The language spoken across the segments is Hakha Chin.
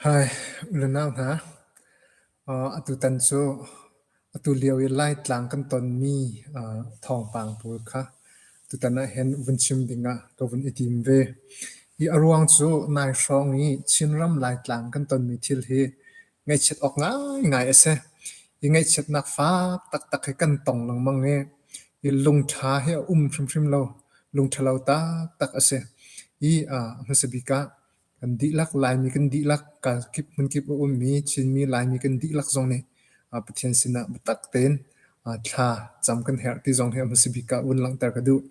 Hi, u le nau hna. Atutan cu atu lio i Laitlang kan tonmi thawngpang pawl kha tutan ahhin vun chim dingah ka vun i tim ve. Hi a ruang cu nai hrawng i Chinram Laitlang kan tonmi thil hi ngaihchiat awk ngaingai a si. Hi ngaihchiatnak fak taktak hi kan tong lengmang i hi lungṭha hi a um hrimhrim lo. Lungṭhalo taktak a si. Hi a hmasa bik ah kan dihlak Laimi kan dihlak kip hmunkip a ummi Chinmi Laimi kan dihlak zong nih Pathian sinah biatak tein thla cam kan herh ti zong hi a hmasa bik ah vun langhter ka duh.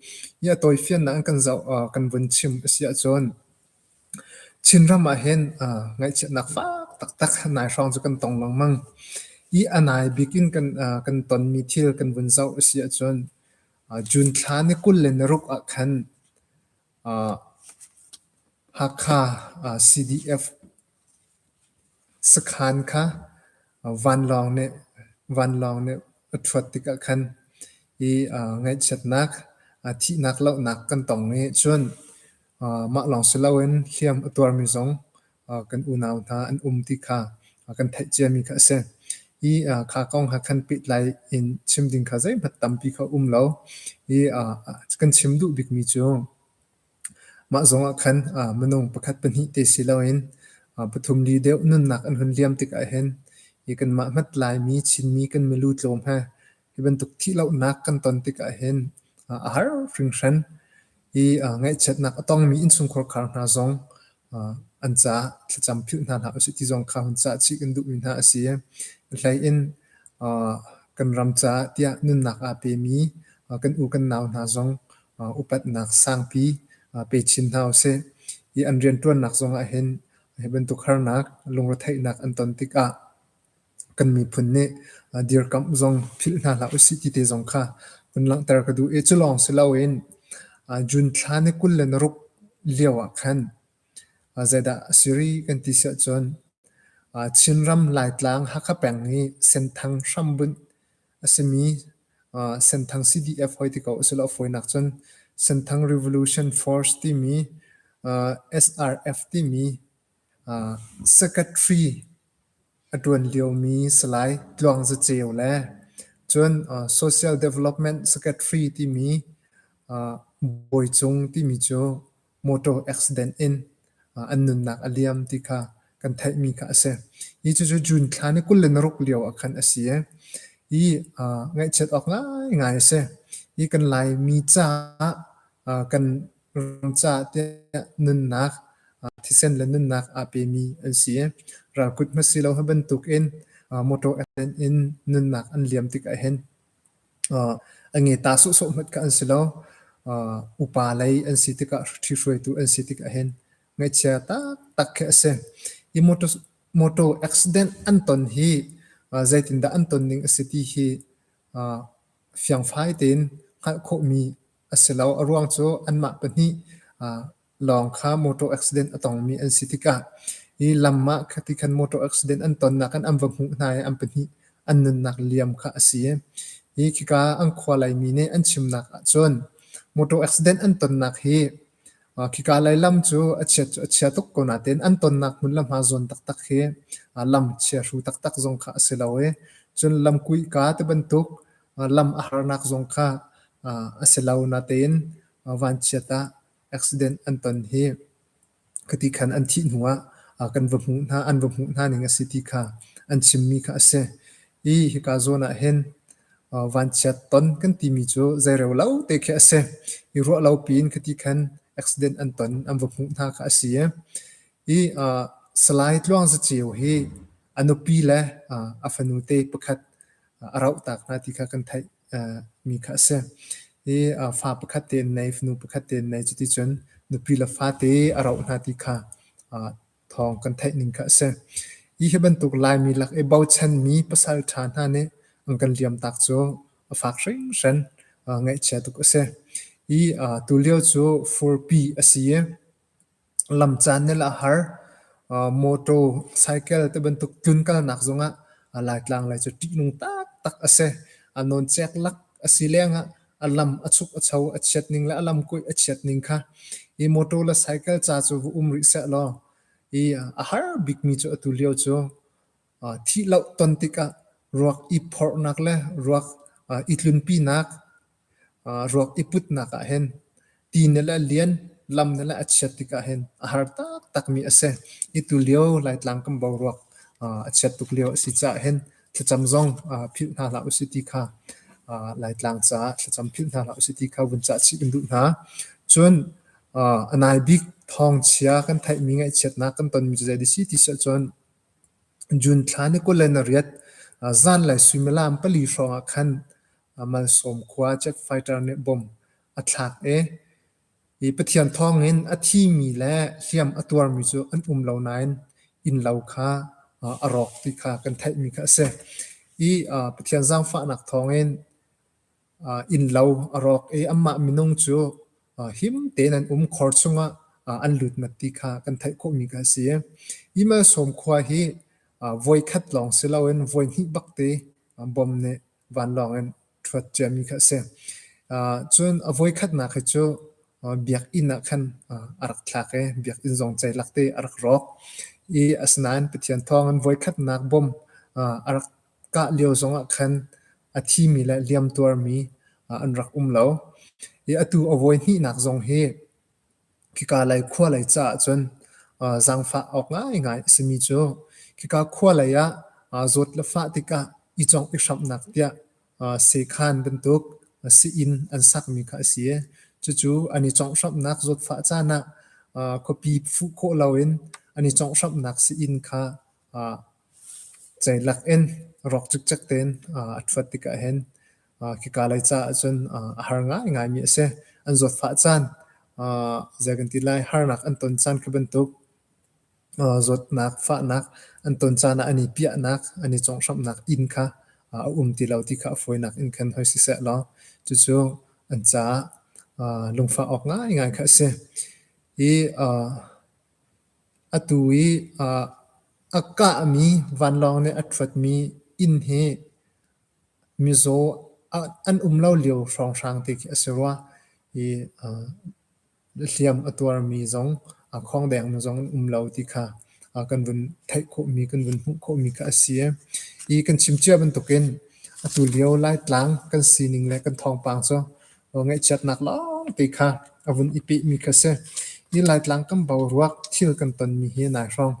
Hi a tawifiannak in kan zoh kan vun chim a si ahcun Chinram ahhin ngaihchiatnak fak taktak nai hrawng cu kan tong lengmang. Hi a nai bik in kan tonmi thil kan vun zoh a si ahcun June thla ni 26 ah khan Hakha CDF sakhan kha vanlawng nih a ṭhuat tikah khan hi ngaihchiatnak, thihnak lohnak kan tong i cun mah lawng si loin hliam a tuarmi zong kan unau hna an um ti kha kan theih ciami kha a si. Hi kha kong he khan pehtlai in chim ding kha zeihmanh tampi kha um lo. Hi kan chim duh bikmi cu mah zong ah khan minung pakhat pahnih te si loin pathum li deuh nunnak an hun liam tikah hin hi kanmah hmat Laimi Chinmi kan milu tlawm he hi bantuk thihlohnak kan ton tikah hin a har hringhran. Hi ngaihchiatnak a tongmi innchungkhar khar hna zong an caah thlacam philh hna hlah usih ti zong kha hun cah chih kan duhmi hna a si. A hlei in kan ram caah tiah nunnak aa pemi kan u kan nau hna zong upatnak sangpi pe chin hna usih. Hi an rianṭuannak zong ahhin hi bantuk harnak, lungretheihnak an ton tikah kan miphun nih dirkamh zong philh hna hlah usih ti te zong kha hun langhter ka duh i cu lawng si loin June thla ni 26 lio ah khan zeidah a si rih kan ti si ahcun Chinram Laitlang Hakha peng i Senthang hrambunh a simi Senthang CDF hoi ti ko usilo a fawinak cun Senthang Revolution Force timi SRF timi Secretary a ṭuan liomi Salai Tluang Za Ceu le cun Social Development Secretary timi Bawi Cung timi cu motor accident in an nunnak a liam ti kha kan theihmi kha a si. Hi cucu June thla ni 26 lio ah khan a si i hi ngaihchiat awk ngaingai a si. Hi kan Laimi caah kan ram caah tiah nunnak thisen le nunnak aa pemi an si i ralkut hmasi lo hi bantukin motor accident in nunnak an liam tikah hin a ngeta sawhsawh hmanh kha an si lo. Upa lei an si tikah ṭhihruaitu an si tikah hin ngaihchia taktak khi a si. Hi motor accident an ton hi zeitindah an ton ning a si ti hi fiangfai tein hngalh khawhmi a si lo. A ruang cu anmah pahnih lawng kha motor accident a tongmi an si tikah hi lam ah khati khan motor accident an tonnak in an va hmuh hna i an pahnih an nunnak liam kha a si. Hi khika an khua laimi nih an chimnak ahcun motor accident an tonnak hi khika lei lam cu a chiat cu a chia tuk ko nain an tonnak hmun le hma zawn taktak hi lam chiahru taktak zong kha a si lo i cun lam kuihka ti bantuk lam a harnak zong kha a si lo natein vanchiat ah accident an ton hi khati khan an thih hnu ah kan va hmuh hna an va hmuh hna ning a si ti kha an chimmi kha a si. Hi hika zawn ah hin vanchiat ton kan timi cu zeireo lo te khi a si. I ruah lo piin khati khan accident an ton an va hmuh hna kha a si. Hi Salai Tluang Za Ceu hi a nupi le a fanu te pakhat a rauhtak hna ti kha kan theih mi kha a si. Hi fa pakhat te an nei, fanu pakhat te an nei. Cuticun nupi le fate a roh hna ti kha thawng kan theih ning kha a si. Hi hi bantuk Laimi lak i bochanmi pasal ṭha hna nih an kan liamtak cu a fak hringhran, ngaihchia tuk a si. Hi tulio cu furpi a si i Lam caan nih le a har. Mawtaw, cycle ti bantuk tlunkalnak zongah Laitlang lei cu ṭihnung taktak a si. A nawncek lak a si lengah a lam a chuk a cho a chiat ning le a lam kuih a chiat ning kha hi mawtaw le cycle ca cu va um rih sehlaw hi. I a har bikmi cu atu lio cu thihloh ton tikah ruak i phorhnak le ruak i tlunpinak, ruak i putnak ahhin ti nih le a lian, lam nih le a chiat tikah hin a har taktakmi a si. Hi tulio Laitlang kan boruak a chiat tuk lio a si caah hin thlacam zong philh hna hlah usih ti kha Laitlang caah thlacam philh hna hlah usih ti kha vun cah chih kan duh hna. Cun a nai bik thawngchia kan theihmi ngaihchiatnak kan tonmi cu zei si ti si ahcun June thla ni 28 zanlei suimilam 4 hrawng ah khan Malsawm khua jet fighter nih bomb a thlak i hi Pathian thawngin a thimi le hliam a tuarmi cu an um lo nain innlo kha a rawk ti kha kan theihmi kha a si. I Pathian zaangfahnak thawngin innlo a rawk i anmah minung cu him tein an um khor chungah an lut mat ti kha kan theih khawhmi kha a si. Hi Malsawm khua hi voikhat lawng si loin voihnih bakte bomb nih vanlawng in ṭhuat ciami kha a si. Cun a voikhatnak hi cu biakinn ah khan a rak thlak i biakinn zong ceilak te a rak rawk. I asinain Pathian thawngin voikhatnak bom a rak kah lio zongah khan a thimi le liamtuarmi an rak um lo. I atu a voihnihnak zong hi Khika lei khua lei caah cun zaangfah awk ngaingai a simi cu khika khua lei ah zawt le fah tikah i cawngh i hramhnak tiah sekhan bantuk sii-inn an sakmi kha a si i cucu an i cawnghhramhnak zawtfah caan ah khuapi fuh khawh loin an i cawnghhramhnak sii-inn kha Ceilak in rawk cikcek tein a ṭhuat tikah hin khika lei caah cun a har ngaingaimi a si. An zawtfah caan, zei kan ti lai, harnak an ton caan khi bantuk zawtnak, fahnak an ton caan ah an i piahnak, an i cawnghhramhnak inn kha a um ti lo ti kha a fawinak in khan hoi siseh law cucu an caah lungfah awk ngaingai kha a si. Hi Atu i a kahmi vanlawng nih a ṭhuatmi inn hi mizaw an um lo lio hrawnghrang te khi a si rua. I hliam a tuarmi zong, a khawngdengmi zong an um lo ti kha kan vun theih khawhmi, kan vun hmuh khawhmi kha a si. I kan chim cia bantukin atu lio Laitlang kan sining le kan thawngpang cu ngaihchiatnak lawngte kha a vun i pehmi kha a si. Hi Laitlang kan boruak thil kan tonmi hi nai hrawng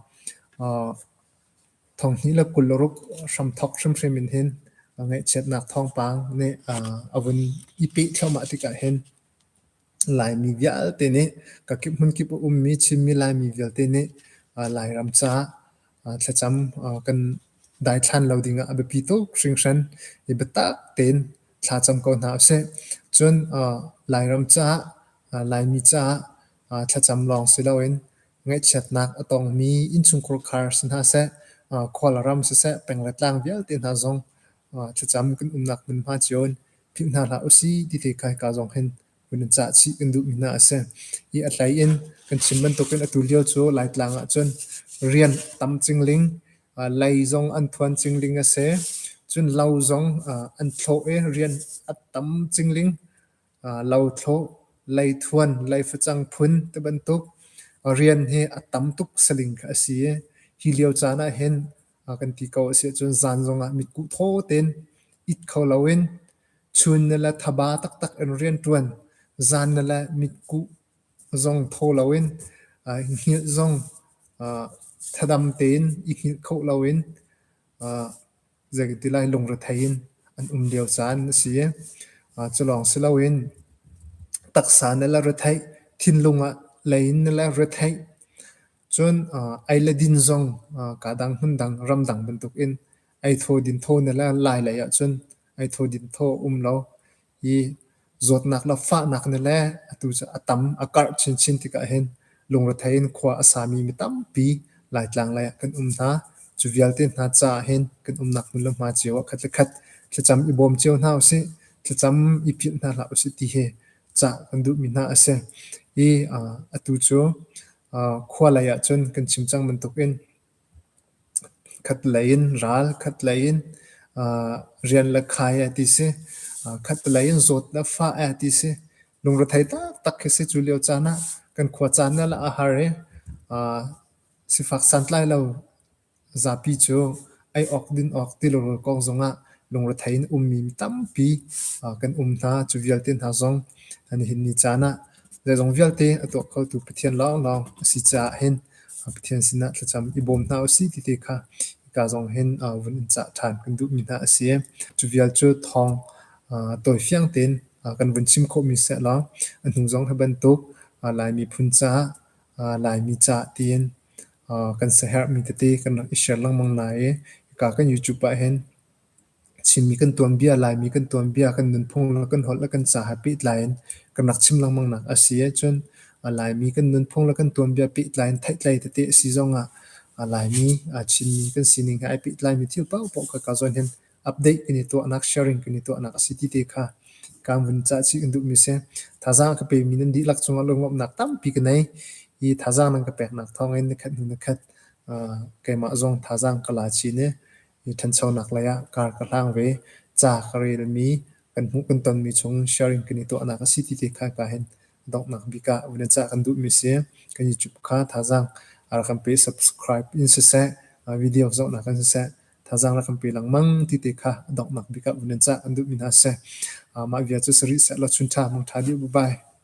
2026 hramthok hrimhrim in hin ngaihchiatnak thawngpang nih a vun i peh thluahmah tikah hin Laimi vialte nih kakip hmunkip a ummi Chinmi Laimi vialte nih Lairam caah thlacam kan daithlan lo dingah a biapi tuk hringhran i biatak tein thlacam ko hna usih. Cun Lairam caah, Laimi caah thlacam lawng si loin ngaihchiatnak a tongmi innchungkhar khar si hna seh, khua le ram siseh, peng le tlang vialte hna zong thlacam kan umnak hmunhma cio in philh hna hlah usih ti te kha hika zong hin vun in cah chih kan duhmi hna a si. Hi a hlei in kan chim bantukin atu lio cu Laitlang ahcun rian tam cingling, lei zong an thuan cingling a si. Cun lo zong an thlawh i rian a tam cingling. Lo thlawh, lei thuan, lei facang phun ti bantuk rian hi a tam tuk saling kha a si i hi lio caan ah hin kan ti ko a si ahcun zan zongah mitkuh thaw tein it kho loin Chun na le thaba taktak in rianṭuan, zan na le mitkuh zong thaw loin, hngilh zong thadam tein i hngilh kho loin zei ti lai lungrethei in an um lio caan a si. Cu lawng si loin taksa na le retheih, thinlung ah lei in na le retheih. Cun ei le din zong kaa dang hmundang ramdang bantukin ei thaw din thaw na le lai lei ahcun ei thaw din thaw um lo i zawtnak le fahnak nih le atu cu a tam a karh chinchin tikah hin lungrethei in khua a sami mi tampi Laitlang lei ah kan um hna. Cu vialte hna caah hin kan umnak hmun le hma cio ah khat le khat thlacam i bawm cio hna usih, thlacam i philh hna hlah usih ti hi cah kan duhmi hna a si. I atu cu khua lei ahcun kan chim cang bantukin Khatlei in ral, khatlei in rian le khai ai ti si. Khatlei in zawt le fah ai ti si. Lungrethei taktak khi si cu lio caan ah kan khua caan le a har i. Sifak santlai lo zapi cu ei awk din awk tilrawl kong zongah lungrethei in ummi mi tampi kan um hna. Cu vialte hna zong nihin ni caan ah zeizong vialte a tuah khotu Pathian lawnglawng a si caah hin Pathian sinah thlacam i bawm hna usih ti te kha hika zong hin vun in cah ṭhan kan duhmi hna a si. Cu vial cu thawng tawifiang tein kan vun chim khawhmi sehlaw a hnu zong hi bantuk Lai miphun caah Laimi caah tiin kan siaherhmi tete kan rak i share lengmang hna i hika kan YouTube ah hin Chinmi kan tuanbia, Laimi kan tuanbia, kan nunphung le kan holh le kan ca he pehtlai in kan rak chim lengmang nak a si ahcun Laimi kan nunphung le kan tuanbia pehtlai in theihtlei tete a si zongah Laimi, Chinmi kan sining he ai pehtlaimi thil paohpaoh kha ka zawn hin update kan i tuahnak, sharing kan i tuahnak a si ti te kha kaan vun cah chih kan duhmi a si. Thazaang a ka pemi nan dihlak cungah lunglawmhnak tampi ka nei. Hi thazaang nan ka peknak thawngin nikhat hnu nikhat keimah zong thazaang ka la chin i hi ṭhanchonak lei ah kar ka hlang ve. Ca ka relmi, kan hmuh kan tonmi chung sharing kan i tuahnak a si ti te kha ka hin donghnak bik ah vun in cah kan duhmi si. Kan YouTube kha thazaang a rak kan pe subscribe in siseh, video zohnak in siseh, thazaang rak kan pe lengmang ti te kha donghnak bik ah vun in cah kan duhmi hna si. Mah vial cu si rih sehlaw chun ṭha, mang ṭha dih. Bye bye.